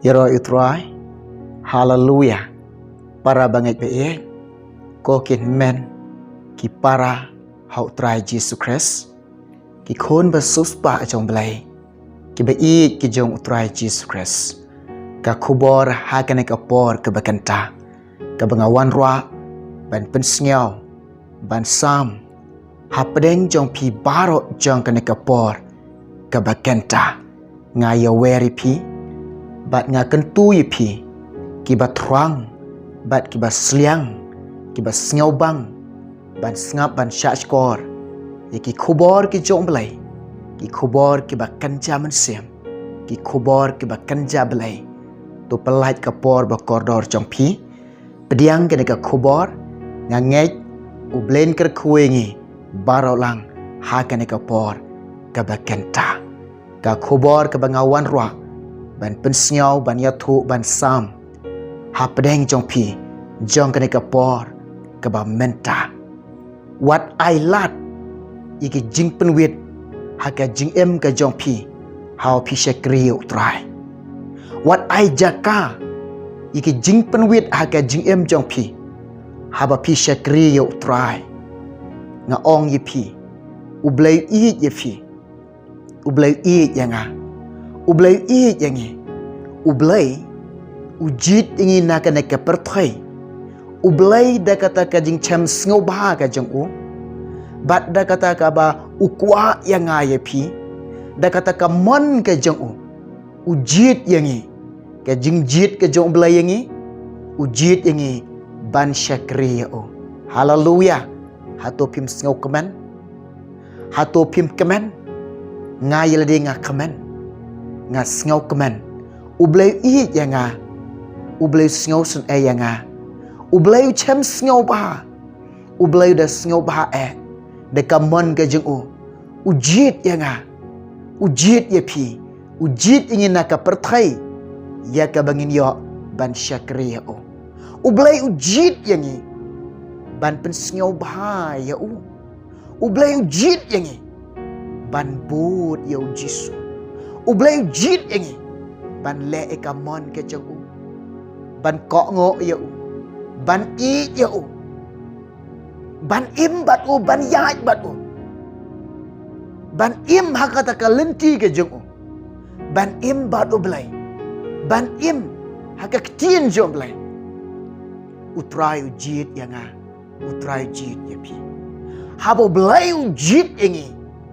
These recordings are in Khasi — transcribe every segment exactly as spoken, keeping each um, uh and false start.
Ïaroh ïa u Trai. Haleluya. Para bangeit ba ïeit, ko ki hynmen ki para ha u Trai Jisu Khrist, ki khun ba sngewsuk jong u Blei, ki ba ïeit ki jong u Trai Jisu Khrist. Ka khubor ha kane ka por kaba kynta, kaba nga wanrah ban pynsngew, ban sam hapdeng jong phi baroh jong kane ka por kaba kynta, nga ïawer ïa phi bad nga kyntu ïa phi, ki ba thrang bad ki ba sliang, ki ba sngewbang ban sngap ban shahshkor ïa ki khubor ki jong u Blei, ki khubor ki ba kynja mynsiem, ki khubor ki ba kynja Blei. To pyllait ka por ba kordor jong phi, pdiang kane ka khubor. Nga ngeit u Blei un kyrkhu ïa ngi baroh lang ha kane ka por kaba kynta. Ka khubor kaba nga wanrah ban pynsngew, ban ïathuh, ban sam hapdeng jong phi jong kane ka por kaba mynta. Wat ai lad ïa ki jingpynwit ha ka jingim ka jong phi haba phi shakri ïa u Trai. Wat ai jaka ïa ki jingpynwit ha ka jingim jong phi haba phi shakri ïa u Trai. Nga ong ïa phi, u Blei u ïeit ïa phi. U Blei u ïeit ïa nga. U Blei u ïeit ïa ngi. U Blei u jied ïa ngi na kane ka pyrthei. U Blei da kata ka jingchem sngewbha ka jong u, bad da kata kaba u kwah ïa nga ïa phi, da kata ka mon ka jong u, u jied ïa ngi. Ka jingjied ka jong u Blei ïa ngi, u jied ïa ngi ban shakri ïa u. Haleluya. Hato phim sngewkmen? Hato phim kmen? Nga ïa lade nga kmen. Nga sngewkmen. U Blei u ïeit ïa nga. U Blei u sngewsynei ïa nga. U Blei u chem sngewbha. U Blei u da sngewbha eh. Da ka mon ka jong u, u jied ïa nga. U jied ïa phi. U jied ïa ngi na ka pyrthei ïa kaba ngin ïoh ban shakri ïa u. U Blei u jied ïa ngi ban pynsngewbha ïa u. U Blei u jied ïa ngi ban bud ïa u Jisu. U Blei u jied ïa ngi ban leh ïa ka mon ka jong u, ban kohnguh ïa u, ban ïeit ïa u, ban im bad u, ban ïaid bad u, ban im ha kata ka lynti ka jong u, ban im bad u Blei, ban im ha ka ktien jong u Blei. U Trai u jied ïa nga. U Trai u jied ïa phi. Haba u Blei u jied ïa ngi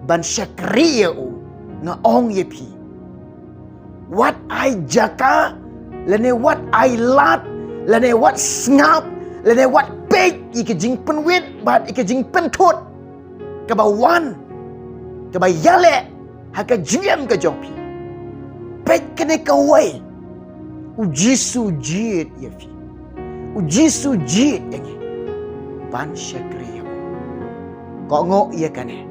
ban shakri ïa u, nga ong ïa phi, wat ai jaka, lane wat ai lad, lane wat sngap, lane wat peit ïa ka jingpynwit bad ïa ka jingpynthut kaba wan, kaba ïaleh ha ka jingim ka jong phi. Peit kane kawei, u Jisu u jied ïa phi. U Jisu u jied ïa ngi ban shakri ïa u. Kohnguh ïa kane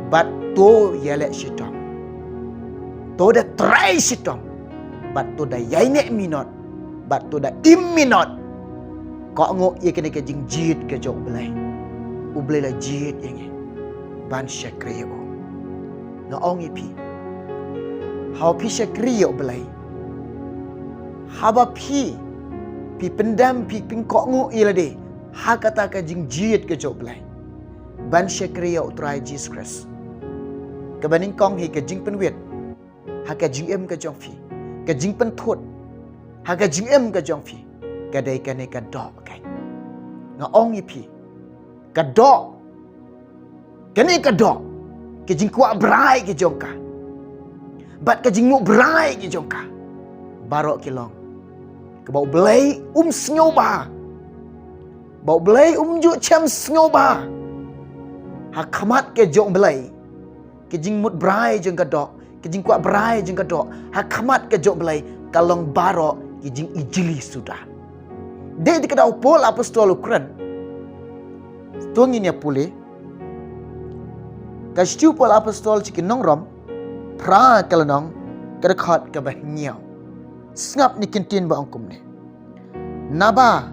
bad to ïaleh shitom. To da trei shitom bad to da ïaineh minot bad to da im minot. Kohnguh ïa kane ka jingjied ka jong u Blei. U Blei la jied ïa ngi ban shakri ïa u. Nga ong ïa phi, haba phi shakri ïa u Blei, haba phi, phi pyndem, phi pynkohnguh ïa lade ha kata ka jingjied ka jong u Blei ban shakri ïa u Trai Jisu Khrist, kaba nyngkong hi ka jingpynwit ha ka jingim ka jong phi, ka jingpynthut ha ka jingim ka jong phi, ka dei kane ka doh. Ka, nga ong ïa phi, ka doh, kane ka doh, ka jingkwah brai ka jong ka bad ka jingmut brai ka jong ka, baroh ki long kaba u Blei um sngewbha, ba u Blei um ju shem sngewbha. Ha khmat ka jong u Blei, ka jingmut brai jong ka doh, ka jingkwah brai jong ka doh ha khmat ka jong u Blei, ka long baroh ki jingijli suda. Dei da kata u Paul Apostol u kren, to ngin ïa pule, ka shithi u Paul Apostol sha ki nong Rom, phra ka lynnong, ka dkhot kaba hynñiew. Sngap ïa kane ka ktien ba ong kumne. Naba,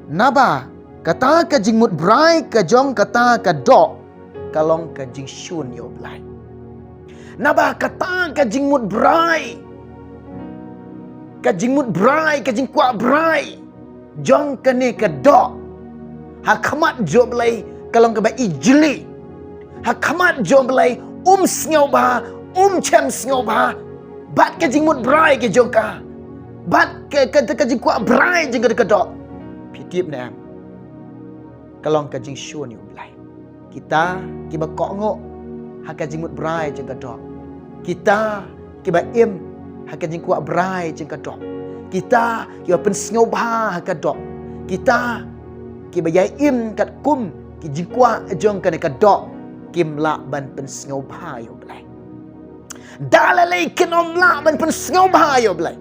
naba kata ka jingmut brai ka jong kata ka doh ka long ka jingshun ïa u Blei. Naba kata ka jingmut brai, ka jingmut brai, ka jingkwah brai jong kane ka doh ha khmat jong U Blei ka long kaba ijli. Ha khmat jong U Blei um sngewbha, um chem sngewbha bad ka jingmut brai ka jong ka, bad ka, ka, ka jingkwah brai jong ka doh. Phi tip ne em? Ka long ka jingshun ïa U Blei. Kita kiba kohnguh ha ka jingmut brai jong ka doh, kita kiba im ha ka jingkwah brai jong ka doh, kita kiba pynsngewbha ha ka doh, kita kiba ïai im katkum ki jingkwah jong kane ka doh, kim lah ban pynsngewbha ïa U Blei. Da lei lei kin ym lah ban pynsngewbha ïa U Blei.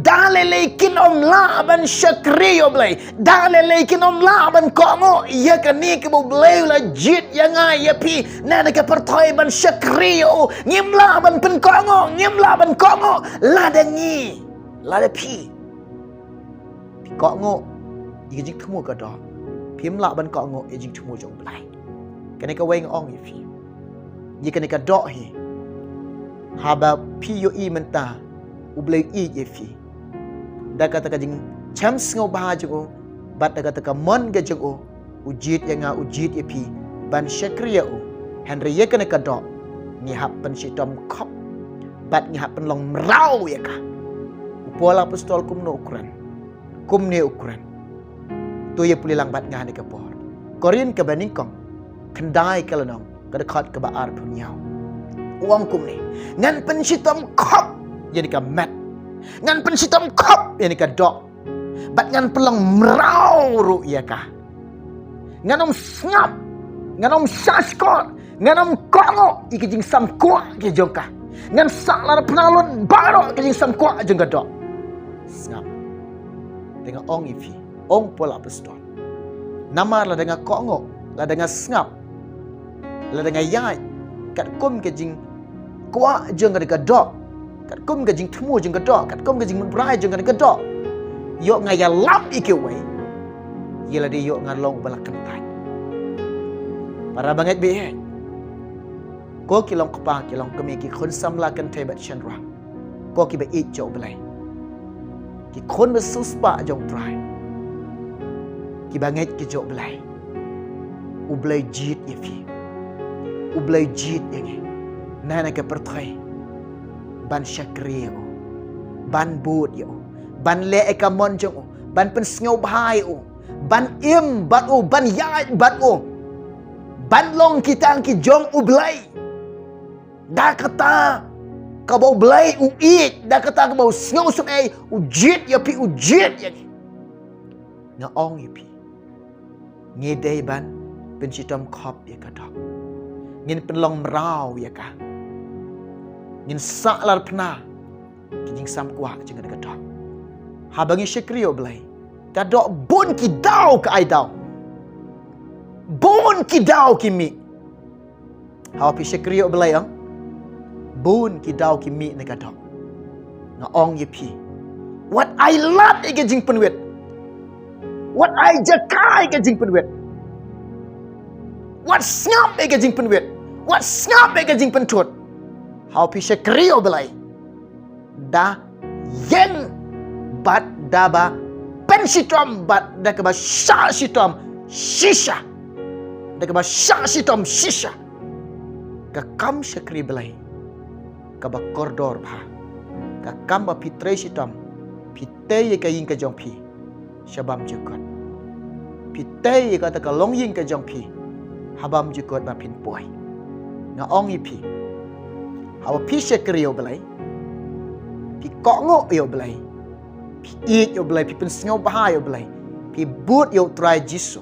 Da lei lei kin ym lah ban shakri ïa U Blei. Da lei lei kin ym lah ban kohnguh ïa kane kaba U Blei u la jied ïa nga ïa phi na kane ka pyrthei ban shakri ïa U. Ngim lah ban pynkohnguh, ngim lah ban kohnguh lada ngi, lada phi, phi kohnguh ïa ka jingthmu ka doh, phim lah ban kohnguh ïa ka jingthmu jong U Blei. Kane kawei nga ong ïa phi, ïa kane ka doh hi, haba phi ïohi mynta U Blei u ïeit ïa phi da kata ka jingchem sngewbha jong U, bad da kata ka mon ka jong U, u jied ïa nga, u jied ïa phi ban shakri ïa U. Hynrei ïa kane ka doh ngi hap pynshitom khop bad ngi hap pynlong mraw ïa ka. U Paul Apostol kumno u kren? Kumne u kren. To ïa pule lang bad nga ha kane ka por. Korinth kaba nyngkong, khyndai ka lynnong, ka dkhot kaba arphew hynñiew. U ong kumne: Ngan pynshitom khop ïa kane ka met. Ngan pynshitom khop ïa kane ka doh. Bad ngan pynlong mraw ruh ïa ka. Ngan ym sngap, ngan ym shahshkor, ngan ym kohnguh ïa ki jingsam kwah ki jong ka. Ngan sah larphna lut baroh ki jingsam kwah jong ka doh. Sngap. Te nga ong ïa phi, ong Paul Apostol, namar lada nga kohnguh, lada nga sngap, lada nga ïaid katkum ka jingkwah jong kane ka doh, katkum ka jingthmu jong ka doh, katkum ka jingmut brai jong kane ka doh, ïoh nga ïalam ïa kiwei, ïa lade ïoh nga long uba la kyntait. Para bangeit baieit, ko ki long kpa, ki long kmie, ki khun samla kynthei bad shynrang, ko kiba ïeit jong U Blei, ki khun ba siewspah jong U Trai, kiba ngeit ki jong U Blei, U Blei jied ïa phi, U Blei jied ïa ngi na kane ka pyrthei ban shakri ïa U, ban bud ïa U, ban leh ïa ka mon jong U, ban pynsngewbha ïa U, ban im bad U, ban ïaid bad U, ban long kita ki jong U Blei. Da kata kaba U Blei u ïeit, da kata kaba u sngewsynei, u jied ïa phi, u jied ïa ngi. Nga ong ïa phi, ngi dei ban pynshitom khop ïa ka doh. Ngin pynlong mraw ïa ka. Ngin sah larphna ki jingsam kwah jong kane ka doh. Haba ngi shakri ïa U Blei, ka doh bun ki daw ka ai daw, bun ki daw ki mih. Haba phi shakri ïa U Blei, ong, bun ki daw ki mih na ka doh. Nga ong ïa phi, wat ai lad ïa ka jingpynwit, wat ai jaka ïa ka jingpynwit, wat sngap ïa ka jingpynwit, wat sngap ïa ka jingpynthut. Haba phi shakri ïa U Blei, da ïeng bad da ba pynshitom bad da kaba shah shitom shisha, da kaba shah shitom shisha. Ka kam shakri Blei kaba kordor bha, ka kam ba phi trei shitom, phi tei ïa ka ïing ka jong phi sha bymjukut. Phi tei ïa kata ka longïing ka jong phi ha bymjukut ba phin poi. Nga ong ïa phi, haba phi shakri ïa U Blei, phi kohnguh ïa U Blei, phi ïeit ïa U Blei, phi pynsngewbha ïa U Blei, phi bud ïa U Trai Jisu,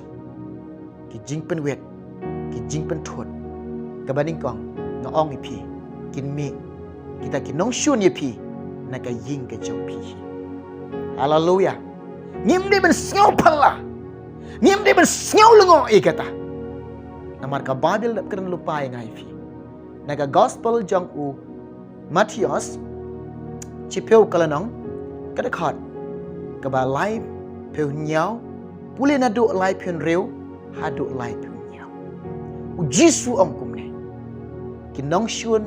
ki jingpynwit, ki jingpynthut, kaba nyngkong, nga ong ïa phi, kin mih kita ki nongshun ïa phi na ka ïing ka jong phi. Haleluya. Ngim dei ban sngew phylla, ngim dei ban sngew lyngngoh ïa kata. Namar ka Baibl dap kren lypa ïa nga ïa phi na ka Gospel jong u Mathaios, shiphew ka lynnong, ka dkhot kaba laiphew hynñiew, pule naduh laiphew hynriew haduh laiphew hynñiew. U Jisu ong kumne: Ki nongshun,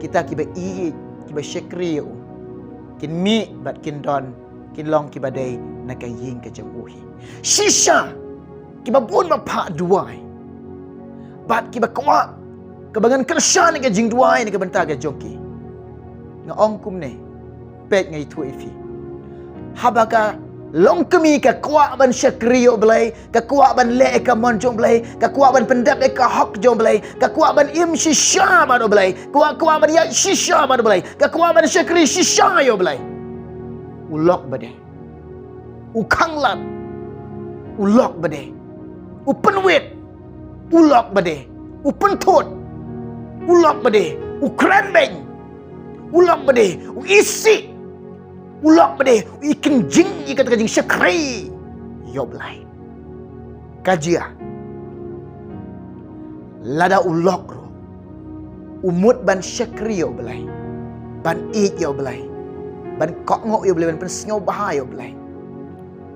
Kita kiba ïeit, kiba shakri ïa u, kin mih bad kin don, kin long kiba dei na ka ïing ka jong u hi. Shisha, kiba bun ba phah duwai bad kiba kwah, kaba ngan kyrshan ïa ka jingduwai na ka bynta ka jong ki. Nga ong kumne, peit, nga ïathuh ïa phi, haba ka longkmie ka kwah ban shakri ïa u Blei, ka kwah ban leh ïa ka mon jong u Blei, ka kwah ban pyndep ïa ka hok jong u Blei, ka kwah ban im shisha bad u Blei, kwah, kwah ban ïaid shisha bad u Blei, ka kwah ban shakri shisha ïa u Blei, u lok bad de. U khanglad, u lok bad de. U pynwit, u lok bad de. U pynthut, u lok bad de. U kren beiñ, u lok bad de. U isih, u lok bad de. U ikynjing ïa kata ka jingshakri ïa u Blei. Ka jia, lada u lok ruh, u mut ban shakri ïa u Blei, ban ïeit ïa u Blei, ban kohnguh ïa u Blei, ban pynsngewbha ïa u Blei,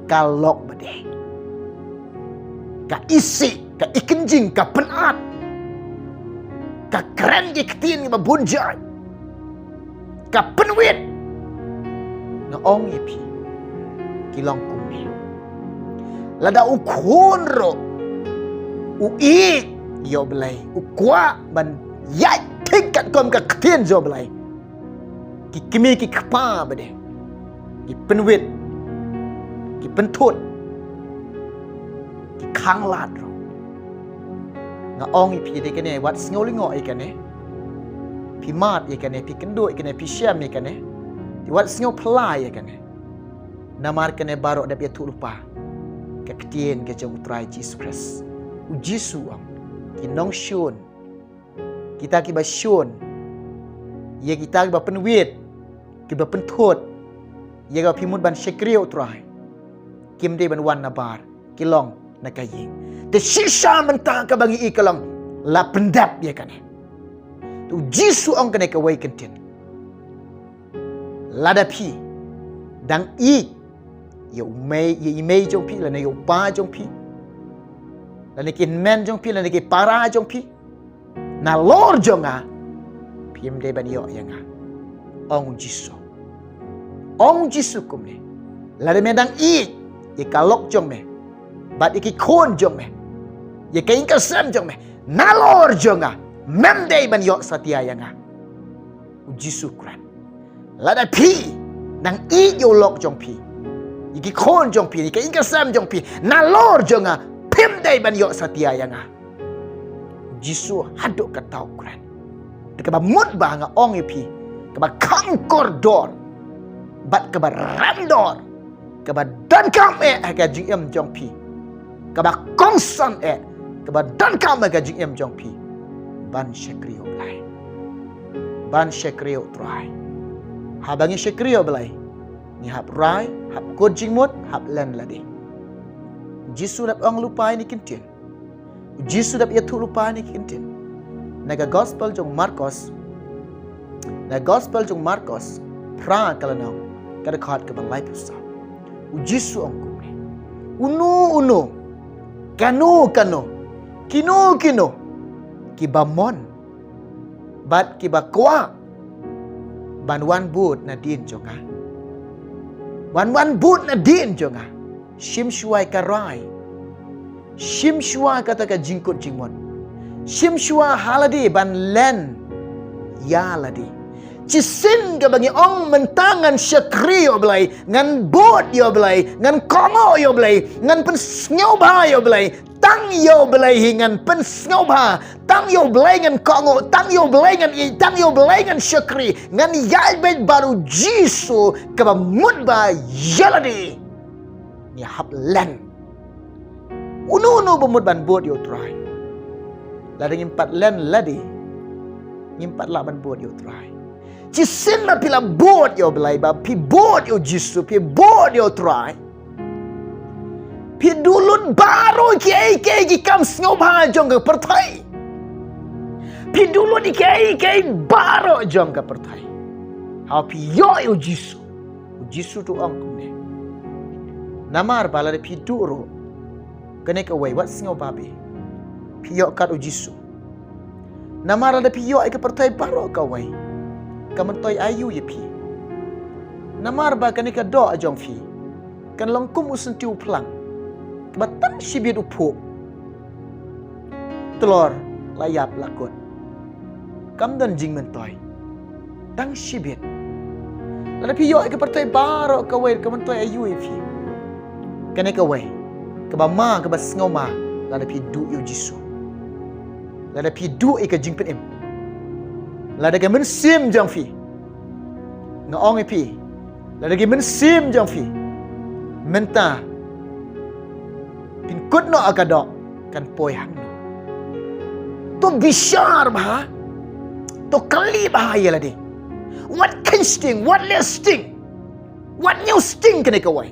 ka lok bad de. Ka isih, ka ikynjing, ka pynat, ka kren ki ktien kiba bun jait, ka pynwit. Nga ong ïa phi, ki long kumne. Lada u khun ruh u ïeit ïa u Blei, u kwah ban ïaid thik katkum ka ktien jong u Blei, ki kmie ki kpa bad de, ki pynwit, ki pynthut, ki khanglad ruh. Nga ong ïa phi, dei kane, wat sngew lyngngoh ïa kane. Phi mad ïa kane, phi kynduh ïa kane, phi shem ïa kane, phi wat sngew phylla ïa kane. Namar kane baroh dep ïathuhlypa ka ktien ka jong u Trai Jisu Khrist. U Jisu u ong, ki nongshun, kita kiba shun ïa kita kiba pynwit, kiba pynthut ïa kaba phi mut ban shakri ïa u Trai, kim dei ban wan nabar, ki long na ka ïing. Te shisha mynta kaba ngi i ka long, la pyndep ïa kane. Te u Jisu u ong kane kawei ka ktien. Lada phi dang ïeit ïa u mei, ïa i mei jong phi, lane ïa u pa jong phi, lane ki hynmen jong phi, lane ki para jong phi, nalor jong nga, phim dei ban ïoh ïa nga, ong u Jisu. Ong u Jisu kumne, lada me dang ïeit ïa ka lok jong me, bad ïa ki khun jong me, ïa ka ïing ka sem jong me, nalor jong nga, mem dei ban ïoh satia ïa nga. U Jisu u kren, lada phi dang ïeit ïa u lok jong phi, ïa ki khun jong phi, ïa ka ïing ka sem jong phi, nalor jong nga, phim dei ban ïoh satia ïa nga. U Jisu haduh katta u kren. Te kaba mut ba nga ong ïa phi, kaba kham kordor bad kaba rem dor, kaba donkam eh ha ka jingim jong phi, kaba kongsan eh, kaba donkam ha ka jingim jong phi, ban shakri ïa u Blei, ban shakri ïa u Trai. Haba ngi shakri ïa u Blei, ngi hap rai, hap kut jingmut, hap len lade. U Jisu u dep ong lypa ïa kine ki ktien. U Jisu u dep ïathuh lypa ïa kine ki ktien na ka gospel jong u Markos. Na ka gospel jong u Markos, phra ka lynnong, ka dkhot kaba laiphew saw. U Jisu u ong kumne, uno uno, kano kano, kino kino kiba mon bad kiba kwah ban wan bud nadien jong nga, wan wan bud nadien jong nga, shim shuwa ïa ka rai, shim shuwa kata ka jingkut jingmut, shim shuwa ha lade ban len ïa lade. Shisien kaba ngi ong mynta ngan shakri ïa u Blei, ngan bud ïa u Blei, ngan kohnguh ïa u Blei, ngan pynsngewbha ïa u Blei, tang ïa u Blei hi ngan pynsngewbha, tang ïa u Blei ngan kohnguh, tang ïa u Blei ngan ïeit, tang ïa u Blei ngan shakri, ngan ïaid beit bad u Jisu, kaba mut ba ïa lade ngi hap len. Uno uno ba mut ban bud ïa u Trai, lada ngim pat len lade, ngim pat lah ban bud ïa u Trai. Shisien ba phi la bud ïa u Blei, ba phi bud ïa u Jisu, phi bud ïa u Trai, phi duh lut baroh kiei kiei ki kam sngewbha jong ka pyrthei. Phi duh lut ïa kiei kiei baroh jong ka pyrthei, haba phi ïoh ïa u Jisu. U Jisu u ong kumne, namar ba lada phi duh ruh kane kawei, wat sngewbha bha, phi ïoh kat u Jisu. Namar lada phi ïoh ïa ka pyrthei baroh kawei, ka myntoi aïu ïa phi? Namar ba kane ka doh jong phi kan long kum u syntiew phlang kaba tang shibit u phuh. Tlor, la ïap, la kut. Kam don jingmyntoi. Tang shibit. Lada phi ïoh ïa ka pyrthei baroh kawei, ka myntoi aïu ïa phi? Kane kawei, kaba ma, kaba sngewma, lada phi duh ïa u Jisu. Lada phi duh ïa ka jingpynim. Lada ka mynsiem jong phi, nga ong ïa phi, lada ka mynsiem jong phi mynta phin kut noh ïa ka doh, kan poi hangno? To bishar bha, to kylli bha ïa lade. Wat kheiñ sting, wat leh sting, wat ñiew sting kane kawei.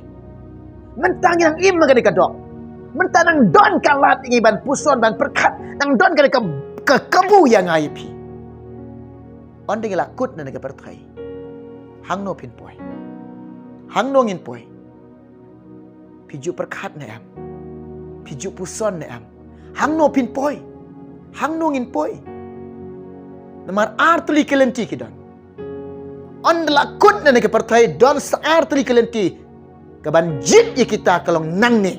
Mynta ngi nang im ha kane ka doh. Mynta nang don ka lad ïa ngi ban puson, ban pyrkhat, nang don kane ka, ka kabu ïa nga ïa phi. Ynda ngi la kut na kane ka pyrthei, hangno phin poi? Hangno ngin poi? Phi ju pyrkhat ne em? Phi ju puson ne em? Hangno phin poi? Hangno ngin poi? Namar ar tylli ki lynti ki don. Ynda la kut na kane ka pyrthei, don sa ar tylli ki lynti kaban jied ïa kita, ka long nangne.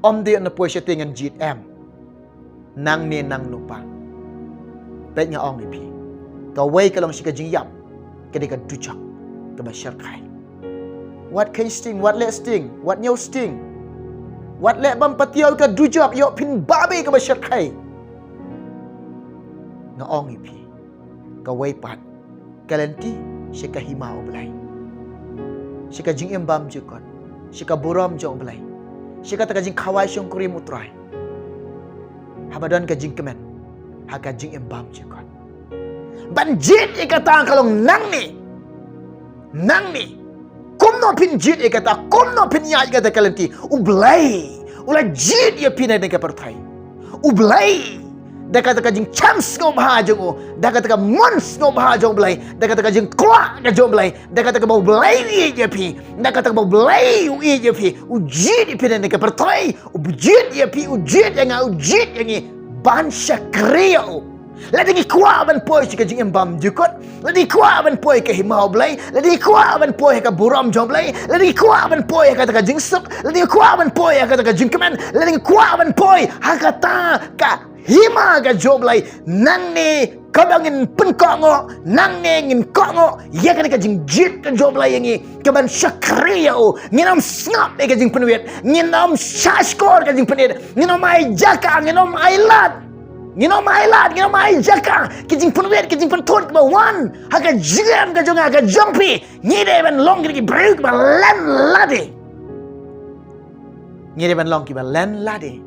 Ym dei na poi shatei ngan jied, em. Nangne, nangno pat. Peit, nga ong ïa phi, kawei ka long sha ka jingïap, ka dei ka dujok kaba shyrkhei. Wat kheiñ sting, wat leh sting, wat ñiew sting, wat leh bym patiaw ïa ka dujok, ïoh phin babe kaba shyrkhei. Nga ong ïa phi, kawei pat ka lynti sha ka hima U Blei, sha ka jingim bymjukut, sha ka burom jong U Blei, sha kata ka jingkhawai shongkurim U Trai, haba don ka jingkmen ha ka jingim bymjukut. Ban jied ïa kata ka long nangne. Nangne. Kumno phin jied ïa kata, kumno phin ïaid ïa kata ka lynti? U Blei u la jied ïa phi na kane ka pyrthei. U Blei, da kata ka jingchem sngewbha jong u, da kata ka mon sngewbha jong U Blei, da kata ka jingkwah ka jong U Blei, da kata kaba U Blei u ïeit ïa phi, da kata kaba U Blei u ïeit ïa phi, u jied ïa phi na kane ka pyrthei. U jied ïa phi, u jied ïa nga, u jied ïa ngi ban shakri ïa u. Lada ngi kwah ban poi sha ka jingim bymjukut, lada ngi kwah ban poi ha ka hima U Blei, lada ngi kwah ban poi ha ka burom jong U Blei, lada ngi kwah ban poi ha kata ka jingsuk, lada ngi kwah ban poi ha kata ka jingkmen, lada ngi kwah ban poi ha kata ka hima ka jong U Blei, nangne kaba ngin pynkohnguh, nangne ngin kohnguh ïa kane ka jingjied ka jong U Blei ïa ngi, kaban shakri ïa u. Ngin ym sngap ïa ka jingpynwit, ngin ym shahshkor ka jingpynwit, ngin ym ai jaka, ngin ym ai lad, ngin ym ai lad, ngin ym ai jaka ki jingpynwit, ki jingpynthut kiba wan ha ka jingim ka jong nga, ka jong phi. Ngi dei ban long ki briew kiba len lade. Ngi dei ban long kiba len lade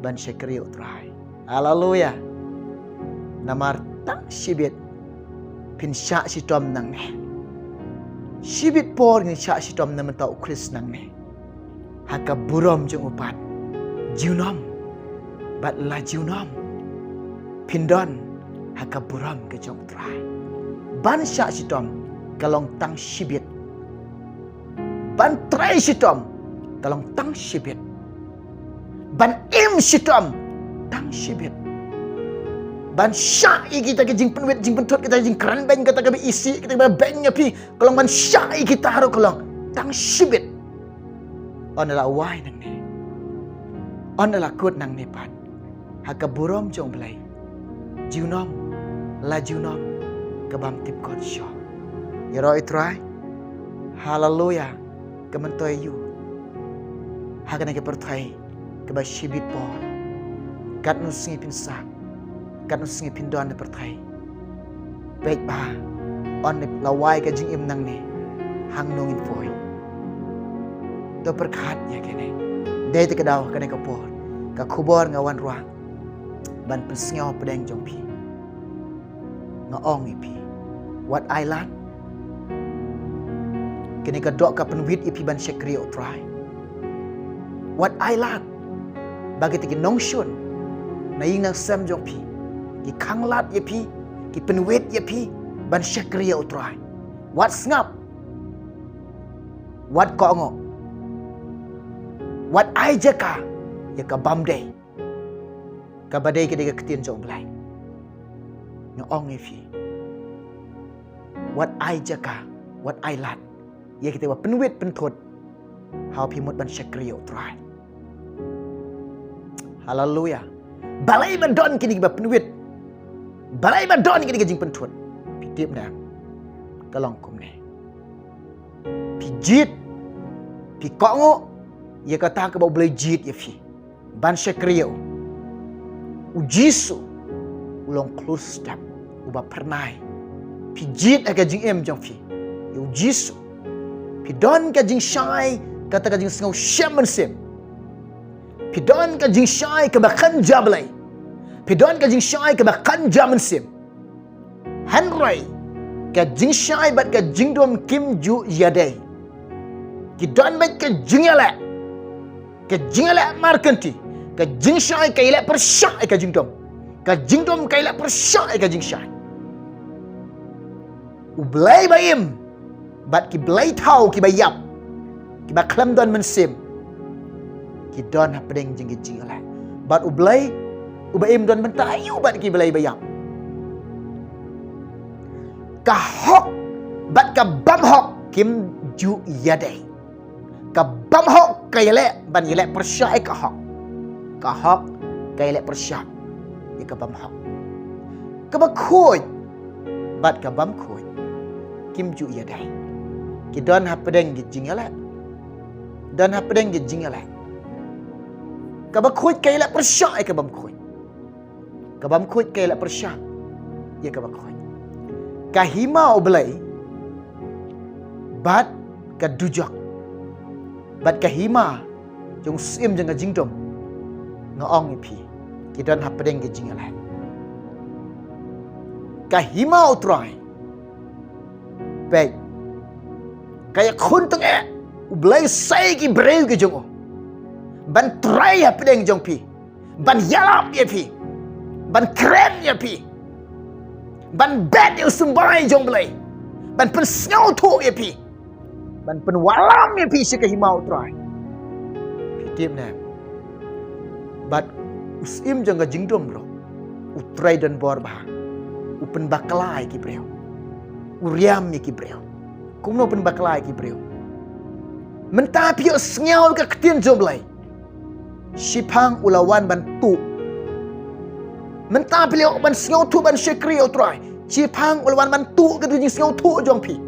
ban shakri ïa U Trai. Haleluia. Namar tang shibit phin shah shitom nangne. Shibit por ngin shah shitom na ka bynta U Khrist nangne. Ha ka burom jong u pat, junom bad la junom, phin don ha ka burom ka jong U Trai. Ban shah shitom ka long tang shibit. Ban trei shitom ka long tang shibit. Ban im shitom tang shibit. Ban shah ïa kita ki jingpynwit jingpynthut, kita ki jingkren beiñ, kata kaba isih, kata kaba beiñ ïa phi, ka long ban shah ïa kita ruh ka long tang shibit. Ynda la wai nangne, ynda la kut nangne pat, ha ka burom jong U Blei, junom la junom, ka bym tip kot shuh. Ïaroh ïa U Trai. Haleluia. Ka myntoi aïu ha kane ka pyrthei kaba shibit por? Katno sngi phin sah, katno sngi phin don ha pyrthei? Peit bha, ynda la wai ka jingim nangne, hangno ngin poi? To pyrkhat ïa kane. Dei te ka daw kane ka por, ka khubor nga wanrah ban pynsngew pdeng jong phi. Nga ong ïa phi, wat ai lad kane ka doh ka pynwit ïa phi ban shakri ïa U Trai. Wat ai lad ba kita ki nongshun na ïing na sem jong phi ki khanglad ïa phi, ki pynwit ïa phi ban shakri ïa U Trai. Wat sngap. Wat kohnguh. Wat ai jaka ïa ka bym dei. Kaba dei ka dei ka ktien jong U Blei. Nga ong ïa phi, Wat ai jaka, wat ai lad ïa kita ba pynwit pynthut. Haba phi mut ban shakri ïa u Trai. Haleluya. Balei ba don kine kiba pynwit? Balei ba don kine ki jingpynthut? Phi tip ne em? Ka long kumne. Phi jied, phi kohnguh ïa kata kaba U Blei jied ïa phi ban shakri ïa u. U Jisu u long khlur step, uba phyrnai. Phi jied ha ka jingim jong phi ïa U Jisu. Phi don ka jingshai, kata ka jingsngew shem mynsiem. Phi don ka jingshai kaba kynja Blei. Phi don ka jingshai kaba kynja mynsiem. Hynrei ka jingshai bad ka jingdum kim ju ïadei. Ki don bad ka jingïaleh, ka jingïaleh markynti. Ka jingshai ka ïaleh pyrshah ïa ka jingdum. Ka jingdum ka ïaleh pyrshah ïa ka jingshai. U Blei ba im bad ki blei thaw kiba ïap, kiba khlem don mynsiem, ki don hapdeng jong ki jingïaleh. Bad U Blei uba im don bynta aïu bad ki blei ba ïap? Ka hok bad ka bym hok kim ju ïadei. Ka bym hok ka ïaleh ban ïaleh pyrshah ïa ka hok. Ka hok ka ïaleh pyrshah ïa ka bym hok. Kaba khuid bad ka bym khuid kim ju ïadei. Ki don hapdeng ki jingïaleh. Don hapdeng ki jingïaleh. Kaba khuid ka ïaleh pyrshah ïa ka bym khuid. Ka bym khuid ka ïaleh pyrshah ïa kaba khuid. Ka hima U Blei bad ka dujok, bad ka hima jong u syiem jong ka jingdum, nga ong ïa phi, ki don hapdeng ka jingïaleh. Ka hima U Trai, peit, ka ïakhun tyngeh. U Blei sei ki briew ki jong u ban trei hapdeng jong phi, ban ïalap ïa phi, ban kren ïa phi, ban bet ïa u symbai jong U Blei, ban pynsngewthuh ïa phi, ban pynwallam ïa phi sha ka hima U Trai. Phi tip ne em? Bad u syiem jong ka jingdum ruh u trei don bor bha. U pynbakla ïa ki briew, u riam ïa ki briew. Kumno u pynbakla ïa ki briew? Mynta phi ïohsngew ka ktien jong U Blei, shiphang u la wan ban tuh. Mynta phi la ïoh ban sngewthuh ban shakri ïa U Trai, shiphang u la wan ban tuh ka jingsngewthuh jong phi.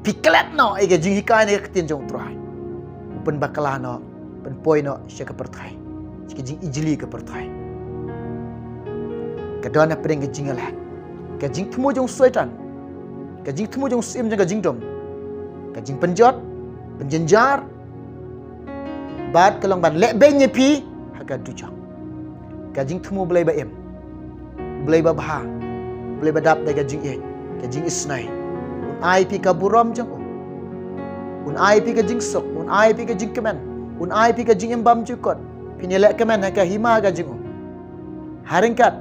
Phi klet noh ïa ka jinghikai na ka ktien jong U Trai. U pynbakla noh, pynpoi noh sha ka pyrthei, sha ka jingijli ka pyrthei. Ka don hapdeng ka jingïaleh, ka jingthmu jong u Soitan, ka jingthmu jong u syiem jong ka jingdum, ka jingpynjot, pynjynjar, bad ka long ban leh beiñ ïa phi ha ka dujok. Ka jingthmu U Blei ba im, U Blei ba bha, U Blei ba dap da ka jingïeit, ka jingisynei, un ai phi ka burom jong u. Un ai phi ka jingsuk, un ai phi ka jingkmen, un ai phi ka jingim bymjukut. Phin ïaleh kmen ha ka hima ka jong u. Ha ryngkat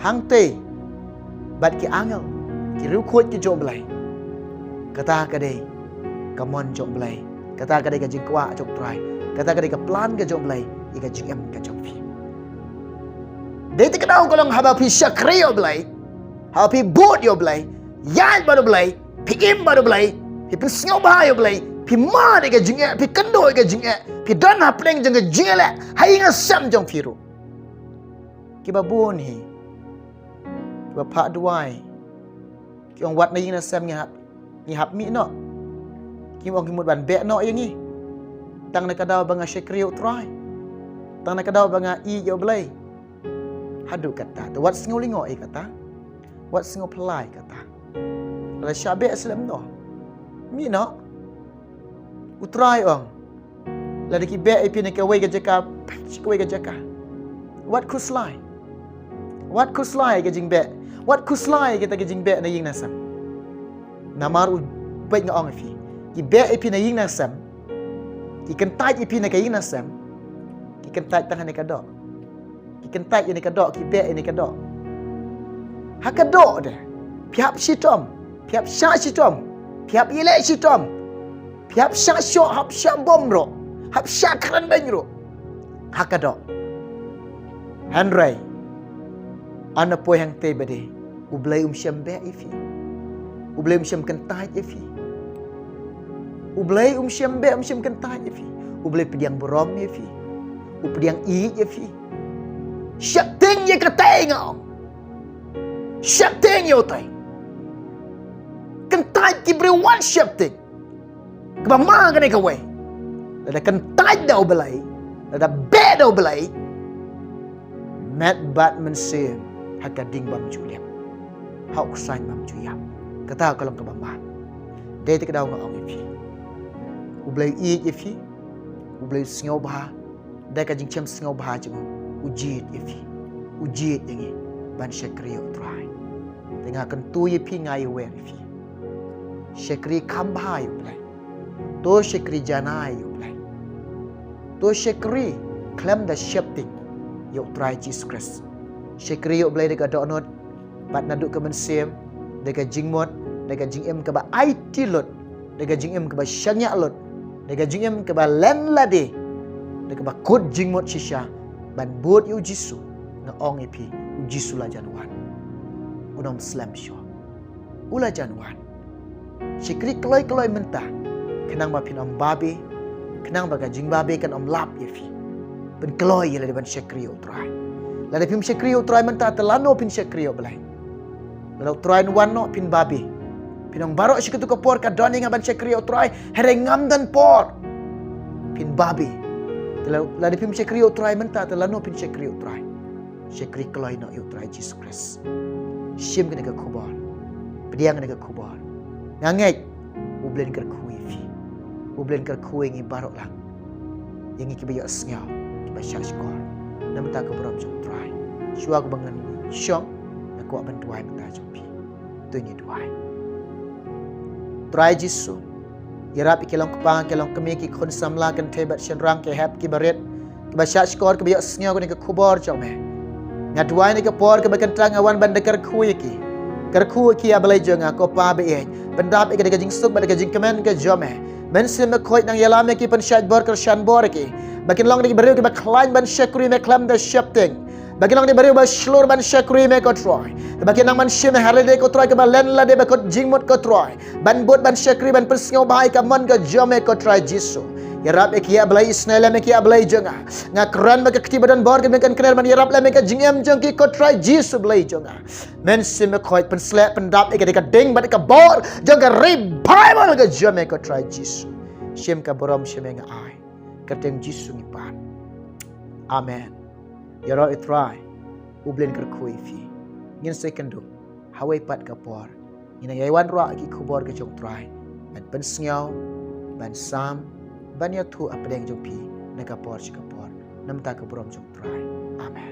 hangtei bad ki angel, ki riewkhuid ki jong U Blei. Kata ka dei ka mon jong U Blei. Kata ka dei ka jingkwah jong U Trai. Kata ka dei ka plan ka jong U Blei ïa ka jingim ka jong phi. Dei te ka daw ka long haba phi shakri ïa U Blei, haba phi bud ïa U Blei, ïaid bad U Blei, phi im bad U Blei, phi pynsngewbha ïa U Blei, phi mad ïa ka jingeh, phi kynduh ïa ka jingeh, phi don hapdeng jong ka jingeh leh ha ïing ha sem jong phi ruh. Kiba bun hi kiba phah duwai ki ong, wat na ïing na sem ngi hap, ngi hap mih noh. Ki ong ki mut ban beh noh ïa ngi. Tang na ka daw ba nga shakri ïa U Trai, tang na ka daw ba nga ïeit ïa U Blei. Haduh katta te wat sngew lyngngoh ïa kata, wat sngew phylla ïa kata. Lada shah beh slem noh, mih noh. U Trai ong, lada ki beh ïa phi na kawei ka jaka, peit sha kawei ka jaka. Wat khuslai. Wat khuslai ïa ka jingbeh. Wat khuslai ïa kita ki jingbeh na ïing na sem. Namar u, peit nga ong ïa phi, ki beh ïa phi na ïing na sem, ki kyntait ïa phi na ka ïing na sem, ki kyntait tang ha kane ka doh. Ki kyntait ïa kane ka doh, ki beh ïa kane ka doh. Ha ka doh de phi hap shitom, phi hap shah shitom, phi hap ïaleh shitom, phi hap shah shoh, hap shah bom ruh, hap shah kren beiñ ruh ha ka doh. Hynrei ynda poi hangtei ba dei, U Blei um shym beh ïa phi. U Blei um shym kyntait ïa phi. U Blei um shym beh, um shym kyntait ïa phi. U Blei pdiang burom ïa phi. U pdiang ïeit ïa phi. Sheptieng ïa katei nga ong. Sheptieng ïa utei. Kyntait ki briew wan sheptieng. Kaba ma kane kawei. Lada kyntait da U Blei, lada beh da U Blei, met bad mynsiem ha ka ding bym ju lip, ha u ksain bym ju ïap. Kata ka long kaba ma. Dei te ka daw nga ong ïa phi, U Blei u ïeit ïa phi. U Blei u sngewbha. Da ka jingshem sngewbha jong u, u jied ïa phi, u jied ïa ngi ban shakri ïa U Trai. Te nga kyntu ïa phi, nga ïawer ïa phi, shakri kham bha ïa U Blei. To shakri janai ïa U Blei. To shakri khlem da sheptieng ïa U Trai Jisu Khrist. Shakri ïa U Blei da ka dohnud bad naduh ka mynsiem, da ka jingmut, da ka jingim kaba aiti lut, da ka jingim kaba shaniah lut, da ka jingim kaba len lade, da kaba kut jingmut shisha ban bud ïa U Jisu. Nga ong ïa phi, U Jisu la jan wan. Un ym slem shuh. U la jan wan. Shakri kloi kloi mynta, khnang ba phin ym babe, khnang ba ka jingbabe kan ym lap ïa phi. Pynkloi ïa lade ban shakri ïa U Trai. Lada phim shakri ïa U Trai mynta, te lano phin shakri ïa U Blei? Lada U Trai un wan noh, phin babe. Phin ong, baroh shi katto ka por ka don ïa nga ban shakri ïa U Trai, hynrei ngam don por. Phin babe. Te la-, lada phim shakri ïa U Trai mynta, te lano phin shakri ïa U Trai? Shakri kloi noh ïa U Trai Jisu Khrist. Shim kane ka khubor. Pdiang kane ka khubor. Nga ngeit U Blei un kyrkhu ïa phi. U Blei un kyrkhu ïa ngi baroh lang. Ïa ngi kiba ïohsngew, kiba shahshkor. Namar ka burom jong U Trai. Shuwa kaba ngan shong, nga kwah ban duwai mynta jong phi. To ngin duwai. Trai Jisu, ïarap ïa ki long kpa, ki long kmie, ki khun samla, kynthei bad shynrang, ki hep, ki barit, kiba shahshkor, kiba ïohsngew kane ka khubor jong me. Nga duwai ïa ka por kaba kynta nga wan ban da kyrkhu ïa ki. Kyrkhu ïa ki, ïa Blei jong nga, ko Pa ba ïeit. Pyndap ïa ki da ka jingsuk bad da ka jingkmen ka jong me. Mynsiem Bakhuid, nang ïalam ïa ki, pynshait bor kyrshan bor ïa ki. Ba kin long da ki briew kiba khlaiñ ban shakri me khlem da sheptieng. Ba kin long da ki briew ba shlur ban shakri me, ko Trai. Ba kin nang ban shim ha lade, ko Trai, kaba len lade, ba kut jingmut, ko Trai. Ban bud, ban shakri, ban pynsngewbha ïa ka mon ka jong me, ko Trai Jisu. Ïarap ïa ki, ïa Blei, isynei lem ïa ki, ïa Blei jong nga. Nga kren ba ka kti ba don bor ka dei kan kren ban ïarap lem ïa ka jingim jong ki, ko Trai Jisu, Blei jong nga. Mynsiem Bakhuid, pynsleh, pyndap ïa ka da ka ding bad ka bor jong ka revival ka jong me, ko Trai Jisu. Shim ka burom, shim ïa nga ai. Kyrteng Jisu ngi pan. Amen. Ïaroh ïa U Trai, U Blei un kyrkhu ïa phi. Ngin sa ïakynduh ha kawei pat ka por. Ngin ïa wanrah ïa ki khubor ka jong U Trai ban pynsngew, ban sam, ban ïathuh hapdeng jong phi na ka por sha ka por. Namar ka burom jong U Trai. Amen.